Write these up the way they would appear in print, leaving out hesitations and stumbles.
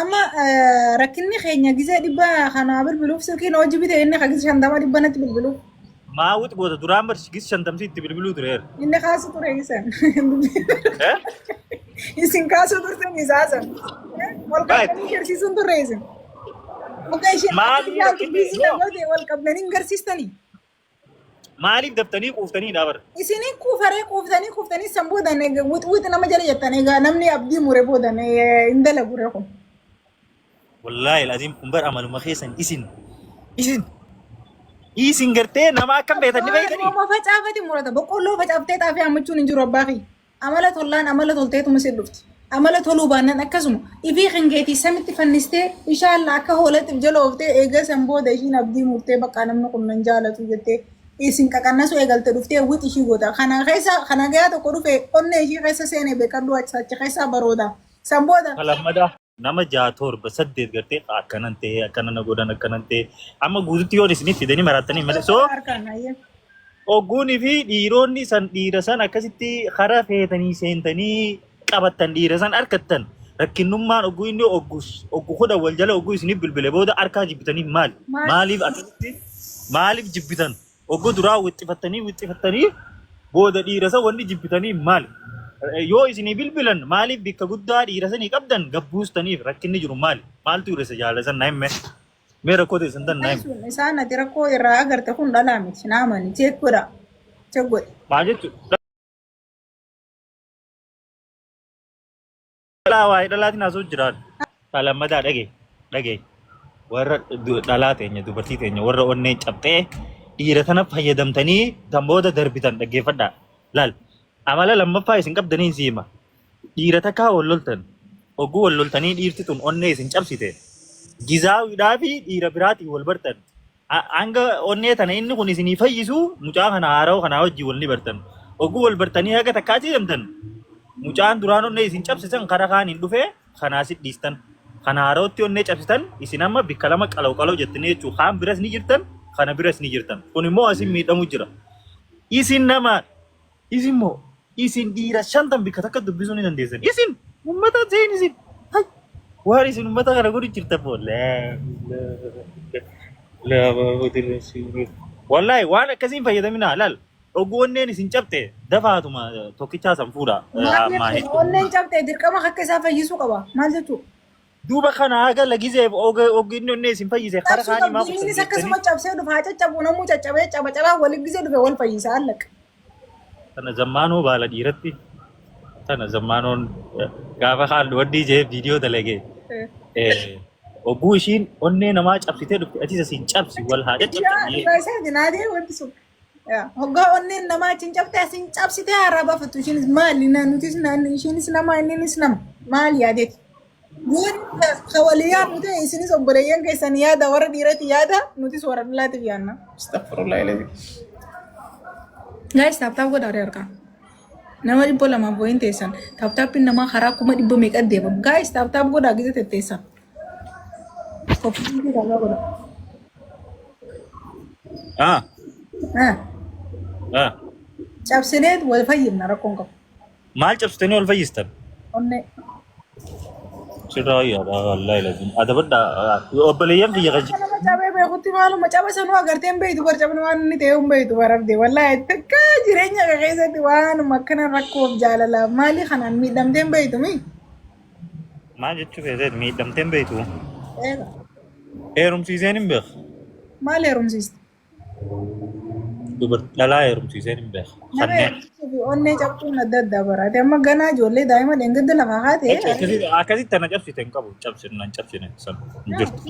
Amma rakkinni keenya gizee dhibba kanaa bilbiluuf silkiin hojii bite inni ka gizee 50 dhibba natti bilbiluuf. Maa wix goota duraan bar gis shantamsi itti bilbiluu tureera. Inni kaasu ture isan. Eh? Isin kaasuu turtan isaa san. Wal qabdanii garsiisuun turre isin. Akka isheen akka Maalii yaaltu rakkinni biizii no. namoota wal qabdanii hin garsiistanii. Maaliif daftanii quuftanii dha bar. Isinii quufaree quuftanii quuftanii san boodan wix wix nama jala jettan egaa namni abdii mure boodan hin dalagu ree kun. Wallaahi al'aziim kun bar amaluma keessan isin isin isin gartee nama akkam beektan ni beektanii. Rooma facaafati murata boqqolloo facaaftee xaafii hammachuun hin jiru abbaa kiyya. Amala tollaan amala tolteetuma si dhufti. Amala toluu baannaan akkasuma ifii kan keetii samitti fannistee inshaalla akka hoolatti if jala ooftee eega san booda ishiin abdii murtee bakka namni kun nan jaalatu jettee isin qaqannasuu eegalte dhuftee wix ishii goota. Kana keessa kana gayaa tokko dhufe onnee ishii keessa seene beekadhu achi keessaa barooda. San booda Kalammadaa. Nama 6 7 8 gartee akkanan ta'e akkana na godhan akkanan ta'e amma guututti yoon isiniif fidanii maraattanii malee soo harkaan hayyee. ogguunii fi dhiironni san dhiira san akkasitti karaa feetanii seentanii qabattan dhiira san harkattan rakkinnummaan ogguu inni oggus oggu 10 wal jala ogguu isiniif bilbile booda harkaa jibbitanii maali Maal? maaliif akkasitti maaliif jibbitan Ogguu duraa wixxifattanii wixxifattanii booda dhiira san wanni jibbitanii maali? Yoo isinii bilbilan maaliif bikka guddaa dhiira sanii qabdan gabbuustaniif rakkinni jiru maali? Maaltu hir'ise jaalala san naa himme? Mee rakkoo teessan tan naa himi. Sun isaan ati rakkoo irraa agarte kun dhalaa miti naa amani check godha check godhi. Maal jechuudha? Dhalaa waa'ee dhalaatiin haasa'u jiraan. Ta lammataa dhagee dhagee warra dhalaa teenya dubartii teenya warra onnee cabxee dhiira tana fayyadamtanii tan booda darbitan dhaggeeffadhaa. Laal amala lammaffaa isin qabdanii si hima. Dhiira takkaa wal loltan ogguu wal loltanii dhiirti tun onnee isin cabsite gizaawiidhaa fi dhiira biraatiin wal bartan Hanga onnee tana inni kun isinii fayyisu mucaa kana haarawa kanaa wajjin wal ni bartan. Ogguu wal bartanii haga takkaa achi deemtan mucaan duraan onnee isin cabsisan kara kaaniin dhufee kanaa si dhiistan. Kana haarawatti onnee cabsitan isin amma bikka lama qalaw qalaw jettanii jechuudha. Kaan biras ni jirtan kana biras ni jirtan. Kun immoo asin miidhamu jira. Isin nama Isin moo isin dhiira shantan bikka takka dubbisuu ni dandeessan. Isin ummata seen isin. Hay waan isin ummata kana godhu jirtan moo laa laa Wallaahi waan akkasiin fayyadaminaa laal oguu onneen isin cabxe dafaatuma tokkichaa san fuudha. Maal Ammaa jechuudha? hedduu. Onneen cabxe dirqama akka isaa fayyisuu qaba. Maal jechuudha? Duuba kana haga lagiseef oginni onnee isin fayyise kara Cabsuu kaanii maa qabdi kuttan innis jettanii. akkasuma cabsee dhufa haa caccabu namuu caccabee caba cabaa waliin gisee dhufe wal fayyisa allaq. Tana zammaanoo baala dhiiratti tana zammaanoon gaafa kaan waddii jee viidiyoo dalagee. Ogguu ishiin onnee namaa cabsitee dhufte atis asiin cabsi wal haa Yaa caccabsan. dhugaa isaati naadee wanti sun. Yaa, Hoggaa onneen namaa achiin cabte asiin cabsitee haaraa baafattu ishiinis maali na nutis na ishiinis nama inninis nama maali yaadeeti. Yoon ka walii yaadnu ta'e isinis obboleeyyan keessan yaada warra dhiirati yaada nutis warra dhalaatiif yaadna. Astaghfirullah ilaahi. Guys tap tap godhaa harkaa. Nama 200 wayiin teessan. Tap tappiin namaa karaa 100,000 meeqa deema. Guys tap tap godhaa gisa tetteessan. Koffii tap tap godhaa. Ah, Ah, ah. Cabsinee wal fayyifna rakkoon qabu. Maal cabsitanii ol fayyistan? Onnee. Sirraa yaada wallaahi lazim. Adabadha obboleeyyan kiyya kan Nama cabee beekutti maaluma caba sanuu agartee hin beektu bar cabni waan inni ta'e hin beektu bar abdee wallaahi takka jireenya kee keessatti waanuma akkana rakkoof jaalalaaf maalii kanaan miidhamtee hin beektu mi? Maal jechuu feeteet miidhamtee hin beektu? Eega. Heerumsiiseen hin beeku. Maal heerumsiiste? Dubartii dhalaa heerumsiiseen hin beeku. Nama Kanneen. heerumsiisuu fi onnee cabsuun adda adda baraate amma ganaa ijoollee daa'ima dheengadda lafaa kaate. Akkasitti tana cabsite hin qabu. Cabsine nan cabsine san hin jirtu.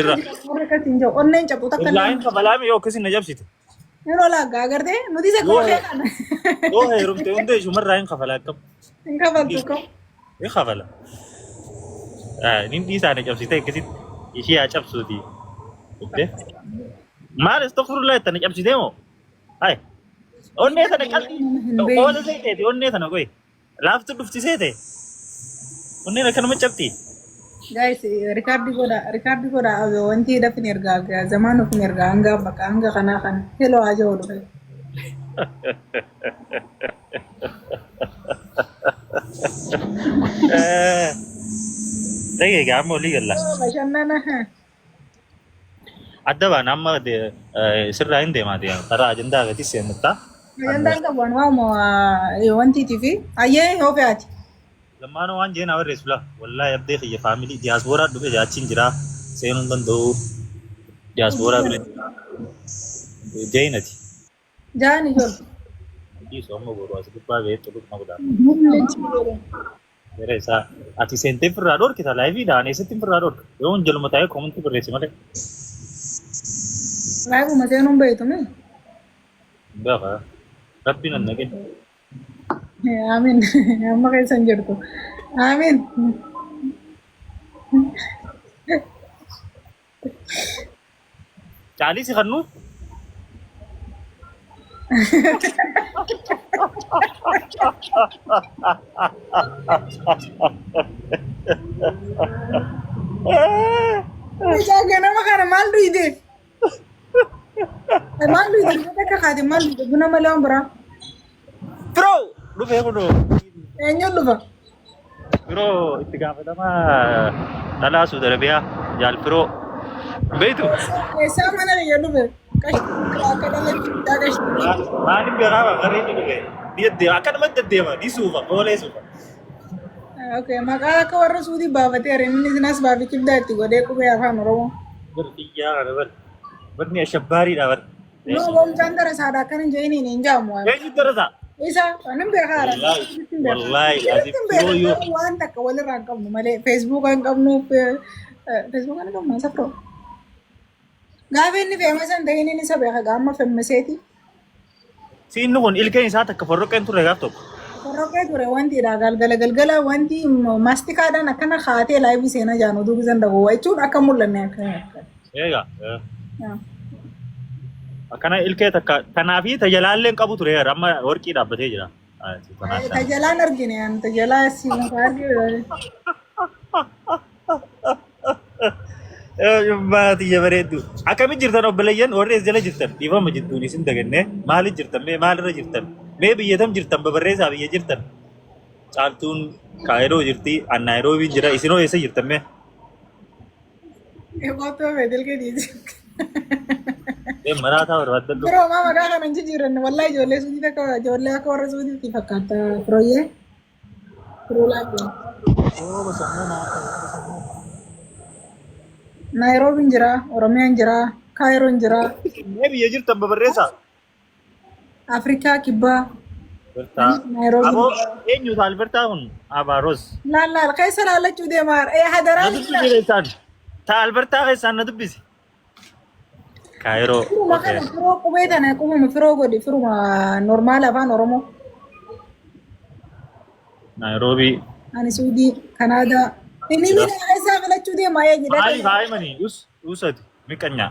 Irra. Warra akkasii hin jiru. Onneen cabxu takka Irraa hin kafalaame yoo akkasiin na cabsite. Hin olaa gaa agartee nuti isa Yoo kofee kana. yoo heerumte hunda ishumarraa hin kafala akkam. Hin kafaltu kam. Ni kafala. Nin dhiisaa na cabsite akkasitti ishii haa cabsuuti. Jettee. Maal astaghfirullah itti na cabsitee moo? Hai. Onnee tana qalbii Hin beeknu. oola seeteeti onnee tana qoyi. Laaftu dhufti seete. Onneen akkanuma cabxi. Guys, rikaardi godha, rikaardi godha. Wanti dafin ergaa zamaan ofin ergaa hanga bakka hanga kanaa kana. Hello haa jiru dhufe. Dhagee gaa amma olii galla. Bashannana. Adda baana amma sirraa hin deemaa deema. Karaa ajandaa gadi seenuttaa. Ajandaan qabu waan waamuma wantiitii fi ayyee yoo fe'aati. Lammaanuu waan jeen barreessu laa. Wallaahi abdee kiyya faamilii diyaaspooraa dhufe jaachiin jira. Seenuu hin danda'u. Diyaaspooraa bira jeenati. Jaan ijoollee. Dhiisu amma boru as gubbaa ba'ee xuluq na godha. Yeroo isaa ati seentee firraa dhorkita laayiviidhaan eessatti firraa dhorka? Yoo hin jaluma taa'ee koomantii barreessi malee. Laayivuma seenuun beektu mi? Gaafa rabbi nan naqin. Amiin. Amma keessa hin jirtu. Amiin. Caalii si kannuu? Mucaa ganama kana maal dhuyde? Maal dhuyde? Akka kaate maal dhuyde? Buna malee waan biraa. Bro! Dhufee kunoo. Eenyu dhufa? Firoo itti gaafatamaa dhalaa Suudi Arabiyaa jaal firoo. Beektu? Eessaa mana kiyya dhufe? Qashtii akka dhalatti qashtii. Maaliin beekaa qarreetu dhufe? Ni deddeema akkanumatti deddeema ni suufa boolee suufa. Okay, maqaa akka warra suutii baafatee inni isinas baafichi ibdaa itti godhee qubee afaan Oromoo. Bar xiyyaa kana bar. Barni ashabbaariidha bar. No, boomcaan darasaadha akkana hin jedhiniin hin jaamu. Eenyu darasaa? Isa anin beekaa haara. Wallaahi asif firoo yoo Waan takka walirraa hin qabnu malee feesbuuka hin qabnu feesbuuka hin qabnu isa firoo. Gaafa inni feema san ta'in inni isa beeka gaama femmeseeti. Siinni kun ilkeen isaa takka forroqqeen turre gaaf tokko. Forroqqee ture wantiidha galgala galgala wanti maastikaadhaan akkana kaatee laayivii seenaa jaan oduu bisan dhagoo jechuun akka mul'anne akka. Eegaa. Akkana ilkee takka tanaa fi tajalaallee hin qabu ture amma warqii dhaabbatee jira. Tajalaan argine an tajalaa si muka argine. Baatiyya bareeddu. Akkamitti jirtan obboleeyyan warri as jala jirtan dhiifama jidduun isin dagannee maaliif jirtan mee maalirra jirtan mee biyya tam jirtan babarreessaa biyya jirtan caaltuun kaayiroo jirti an naayiroobii jira isinoo eessa jirtan mee? Qottoo beetel keetiiti. Mee maraataa barbaadadhu. Biroo maa maqaa kana hin jijjiiranne wallahi ijoollee suutii takka ijoollee akka warra suutiitti fakkaata firooyyee. Firoo laafee. Naayiroobiin jira, Oromiyaan jira, Kaayiroon jira, Mee biyya jirtan babarreessaa. Afrikaa kibbaa, Albertaa. Naayiroobiin Aboo jira. eenyuuta Albertaa kun? Abaaros. Laal laal keessa laallachuu deemaa jira. Na Hadaraan dubbisi keessaan. Ta Albertaa keessaan na dubbisi. Kaayiroo. Firuma Okay. kana firoo qubee tana qubuma firoo godhi firuma normaala afaan Oromoo. Naayiroobii. Ani Suudii, Kanaadaa. Inni Jira. mina keessaa filachuu deema eegi. Maaliif haayimanii? Us usati. Miqanyaa.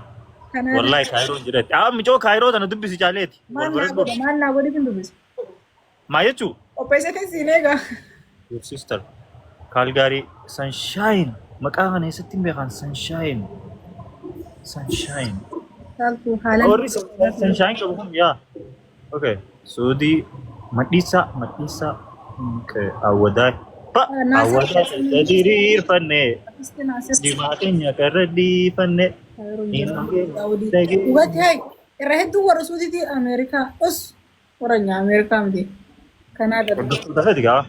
Kanaadaa. Wallahi Kaayiroon jiratti. Aa micoo Kaayiroo tana dubbisi caaleeti. Maal Wal naa bareedu. godha maal naa godhi fin dubbisu. Maa jechuu? Qopheessitee siin eega. Your sister. Kaalgaarii. Sunshine. Maqaa kana eessatti hin beekan? Sunshine. Sunshine. Caaltuu haalaan. Warri sunshine qabu kun yaa. Okay. Suudii. Madhiisaa. Madhiisaa. Okay. Awwadaay. Pa! Awwadaa keessa diriirfanne. Dimaa keenya karra dhiifanne. Dhugatti hay irra hedduu warra Suudiitii Ameerikaa. Us warra Ameerikaa miti. Kanaadaa. Hordoftoota feeti gaa.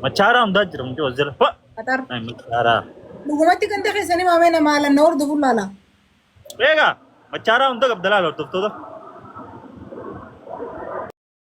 Machaaraa hundaa jira mucaa as jala. Pa! Qatar. Ay, machaaraa. Dhugumatti ganda keessanii maamee nama haalaan na hordofu laala. Eegaa machaaraa hunda qabda laala hordoftoota.